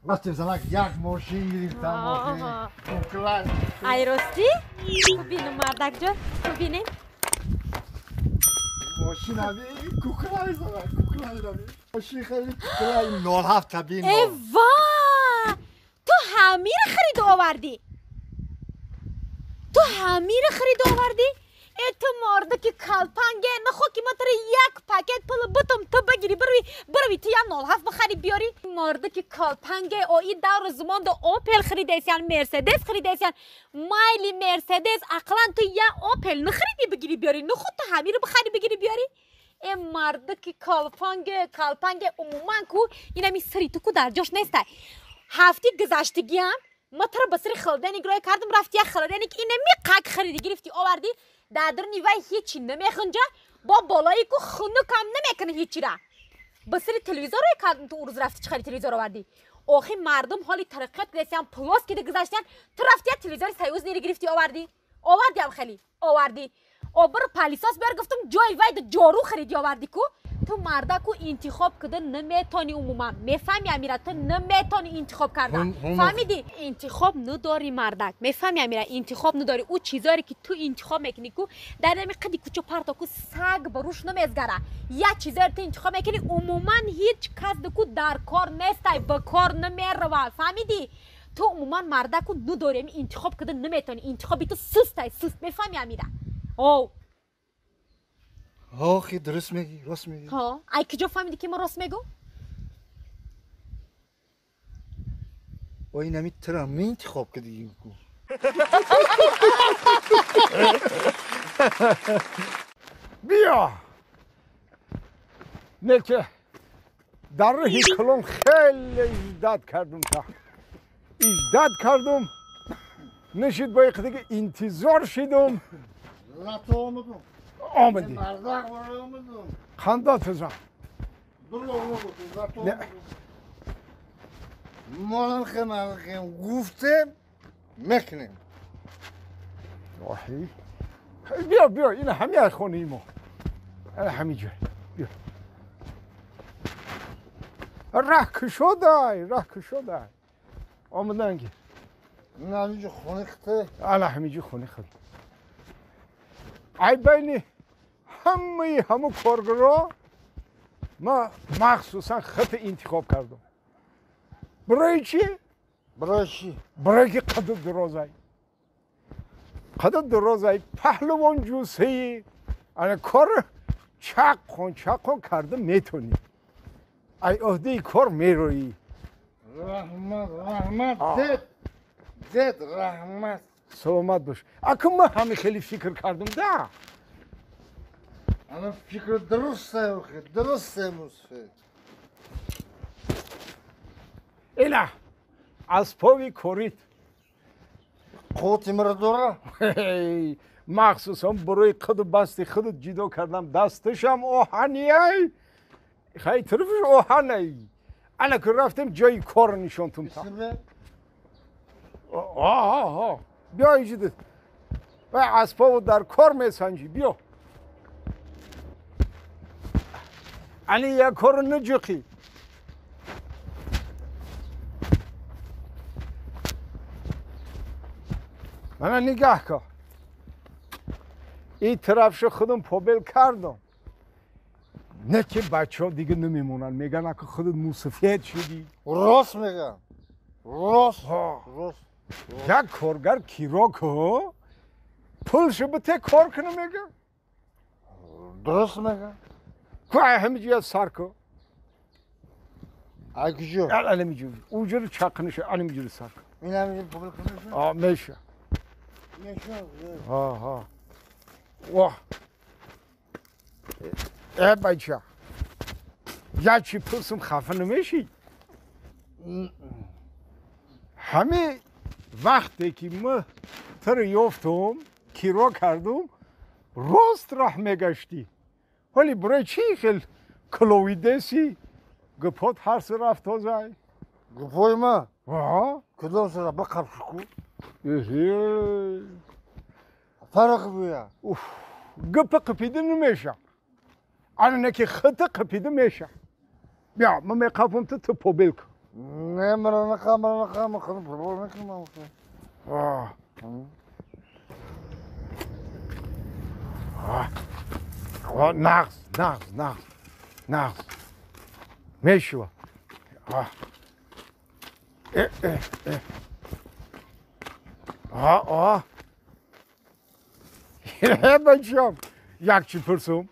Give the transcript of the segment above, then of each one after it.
Рафтем занак як мошин гирифтам охи. Ай рости? Бубинам мардакҷон, бубинем. Мошин аби куклай занак, куклай аби. Мошин хеле куклай 07 табин. Э ва! Ту ҳамира харид овардӣ? Ту ҳамира харид овардӣ? Э ту мардаки калпанге, нахо ки ма тара як пакет пул бутум ту бигирӣ бирви, бирви ту я 07 бихарӣ биёрӣ. Мардаки калпанге, ои давру замон да Опел харидесян, Мерседес харидесян, майли Мерседес, ақлан ту я Опел нахаридӣ бигирӣ биёрӣ, нахо ту ҳамиро бихарӣ бигирӣ биёрӣ. Э мардаки калпанге, калпанге умуман ку инами сари ту ку дар ҷош нестай. Ҳафти гузаштагиам ма тара ба сари холодильник рой кардам, рафти як холодильник инами қак хариди гирифтӣ овардӣ. Дар даруни вай ҳечи намехунҷа, бо болои ку хунукам намекунӣ ҳечира. Ба сари телевизор рой кардам, ту он рӯз рафти чӣ хари телевизор овардӣ. Охи мардум ҳоли тараққиёт кардасиян, плоски гузаштиян, ту рафти як телевизори Союз нери гирифтӣ овардӣ. Овардиам хеле, овардӣ. Обир палисос биёр гуфтам, ҷои вай ҷору хариди овардӣ ку. Ту мардаку интихоб куда наметонӣ умуман. Мефаҳми Амира, ту наметонӣ интихоб кардан. Фаҳмидӣ? Интихоб надорӣ мардак. Мефаҳми Амира, интихоб надорӣ. Ӯ чизоре ки ту интихоб мекунӣ ку, дар ҳамин қади кӯча парто ку саг ба рӯш намезгара. Як чизоре ту интихоб мекунӣ, умуман ҳеҷ кас ку дар кор нестай, ба кор намерава. Фаҳмидӣ? Ту умуман мардаку надорӣ, ҳамин интихоб куда наметонӣ. Интихоби ту сустай, суст. Мефаҳми Амира? О. Охи, дуруст мегӣ, рост мегӣ. Ҳо, ай куҷо фаҳмидӣ ки ман рост мегӯм? О, ин ҳами тура меинтихоб кардигим ку. Биё! Не ки дар роҳи калон хеле иҷдад кардум та. Иҷдад кардум, нишид бо иқдиги интизор шидум. Лато омадум. Омадӣ. Қанда тузам. Молам гуфтем мекунем. Оҳи. Биё, биё, ин ҳами хонаи мо. Ҳами ҷой. Биё. Раҳ кушодай, раҳ кушодай. Омадан гир. Ин ҳамиҷо хонаи хите? Ана ҳамиҷо хонаи хит. Ай байни ҳамаи ҳаму коргаро ма махсусан хата интихоб кардам. Барои чӣ? Барои чӣ? Барои ки қаду дурозай. Қаду дурозай, паҳлавон ҷусаи, ана кор чаққон чаққон карда метонӣ. Ай ӯҳдаи кор мероӣ. Раҳмат, раҳмат, дед, дед, раҳмат. Саломат бош. Аку ма ҳами хеле фикр кардам да. Ана фикр дуруст охи, дуруст мусфи. Ила, асбоби корит. Қуввати маро дора? Махсусан барои қаду басти худат ҷидо кардам, дасташам оҳанияй. Хай тарафаш оҳанай. Ана ки рафтем ҷои кор нишонтум та. Оҳо. Биё инҷо. Вай асбобу дар кор месанҷӣ, биё. Ани як кору наҷиқӣ. Мана нигаҳ кун. Ин тарафшо худам побел кардам. Не ки бачаҳо дига намемонанд, мегӯянд ака худат мусафед шудӣ. Рост мегӯям. Рост. Рост. Як коргар киро ку пулшо бите кор кунам мегӯям. Дуруст мегӯям. Ку ай ҳамиҷо сар ку. Ай куҷо? Ҳамиҷо. Уҷоро чақниша, ҳамиҷоро сар ку. Ин ҳамиҷо побел куниша? А, меша. Меша. Ҳа, ҳа. Ваҳ. Э бача. Я чӣ пурсум хафа намешӣ? Ҳами вақте ки ма туро ёфтум, киро кардум, рост раҳ мегаштӣ. Вале барои чӣ хел куловидеси? Гапот ҳар су рафт тозай. Гапои ма? Ҳа? Кудом сара ба қабшуку? Эҳе. Фарқ буя. Уф, гапа қапида намеша. Ана не ки хата қапида меша. Биё, ман меқапам ту побел кун. Не, мара нахам, пробор мекунам. Нағз, нағз. Мешава. Бачам, як чӣ пурсум?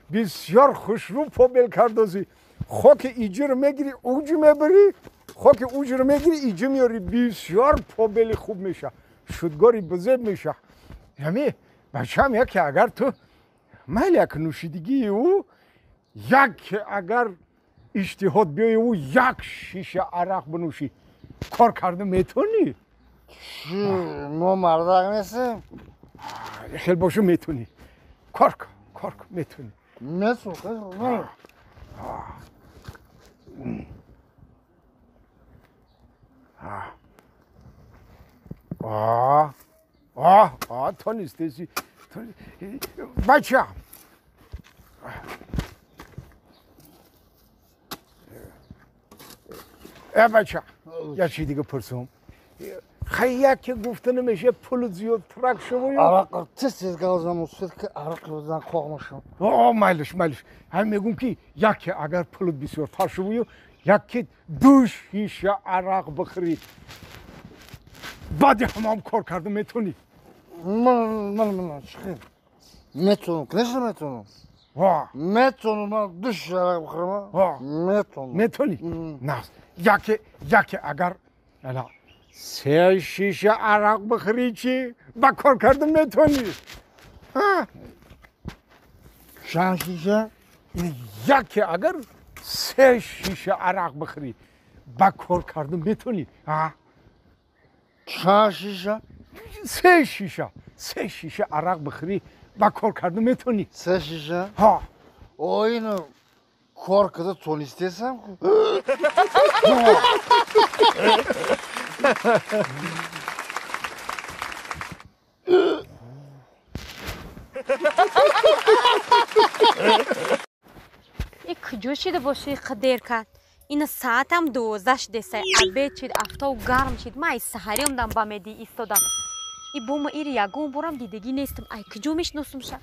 Бисёр хушрӯ побел кардозӣ. Хоки иҷиро мегирӣ, уҷ мебарӣ, хоки уҷро мегирӣ, иҷи меёрӣ. Бисёр побели хуб меша. Шудгори бузеб меша. Ҳами бачам, яке агар ту майли як нӯшидигии ӯ, як агар иштиҳод биёи ӯ як шиша арақ бинӯшӣ, кор карда метонӣ? Чӣ, мо мардак нестем? Хел бошу метонӣ. Кор кун, метонӣ. Метонам. Тонистеси. Бача. Бача, як чизи дига пурсум. Хай яке гуфта намеша пул зиёд трак шаваю. Арақ тез-тез галзам усфед ки арақ бизан қоғмашам. Майлиш, майлиш. Ҳам мегум ки яке агар пулут бисёртар шаваю, яке ду шиша арақ бихӯрӣ. Баъди ҳамам кор карда метонӣ. Ман чӣ? Метонам, конечно метонам. Метонам, ман ду шиша арақ бихӯрам. Метонам. Метонӣ? Нағз. Яке агар се шиша арақ бихӯрӣ чӣ? Ба кор карда метонӣ? Чанд шиша? Яке агар се шиша арақ бихӯрӣ, ба кор карда метонӣ? Чанд шиша? Се шиша. Се шиша арақ бихӯрӣ, ба кор карда метонӣ? Се шиша? Ҳа. О, ино кор карда тонистесам? И куҷо шида боши қадер кард? Ина саатам 12 шидесай, обед шид, афтоб гарм шид. Ман ай саҳарӣ омдам ба медӣ истодам. И бо ма ири ягон борам дидагӣ нестам. Ай куҷо мешиносум ша?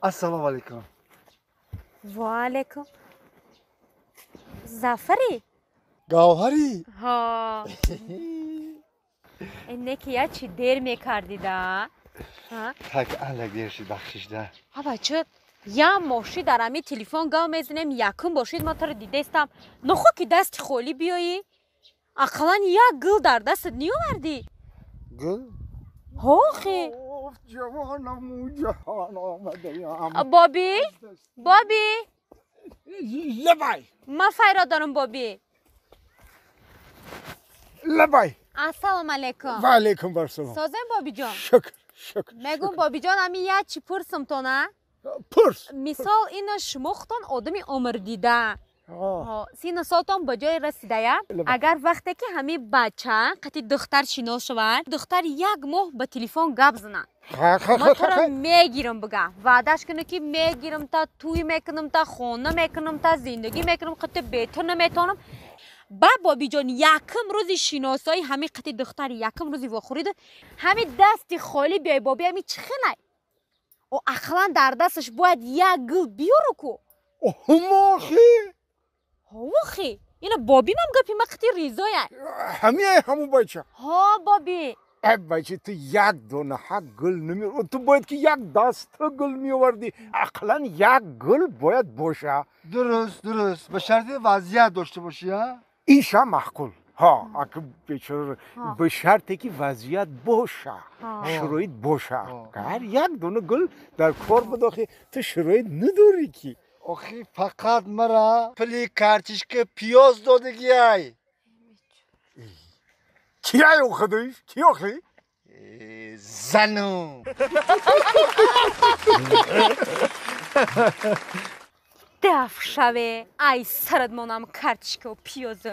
Ассалому алайкум. Ва алайкум. Зафари? Гавҳарӣ? Ҳа. Не ки я чӣ дер мекардида? Так андак дер шид, бахшишда. Ҳа бача, я моши дар ами телефон гав мезанем, якум бошид ма туро дидестам. Нохо ки дасти холӣ биёӣ? Ақаллан як гул дар дастат ниёвардӣ? Гул? Ҳохи. Ҷавонаму ҷаҳон омадаям. Боби? Боби? Лабай. Ман файрод дорам, Боби. Лабай. Ассалому алайкум. Ва алайкум вассалом. Созем, Бобиҷон? Шукр, шукр. Мегум, Бобиҷон, ами як чӣ пурсум тона? Пурс. Мисол, ино шумо худтон одами умрдида. Сину солтон ба ҷое расидая. Агар вақте ки ҳамин бача қати духтар шинос шавад, духтар як моҳ ба телефон гап занад. Ман туро мегирам бигам. Ваъдаш кунӣ ки мегирам та тӯй мекунам, та хона мекунам, та зиндагӣ мекунам, қати бету наметонам. Ба Бобиҷон, якум рӯзи шиносоӣ ҳамин қати духтар, якум рӯзи вохӯрида, ҳамин дасти холӣ биёй, Боби, ҳамин чӣ хелай? О, ақлан дар дасташ бояд як гул биёру ку. Ҳумохи? Ҳовохи. Ина Бобинам гапи ма қати ризоя. Ҳамияй ҳамун бача? Ҳо, Боби. Э, бача, ту як дона ҳак гул намеёр. Ту бояд ки як даста гул меовардӣ. Ақлан як гул бояд боша. Дуруст, дуруст. Ба шарти вазъият дошта бошӣ, а? Иша маъқул. Ҳа, аки бечора ба шарте ки вазъият боша, шароит боша. Ҳар як дона гул дар кор бидохи, ту шароит надорӣ ки. Охи, фақат мара пули картишка пиёз додагиай. Кияй охидиш? Ки охи? Зану. Даф шаве, ай сарат монам картишкау пиёзу.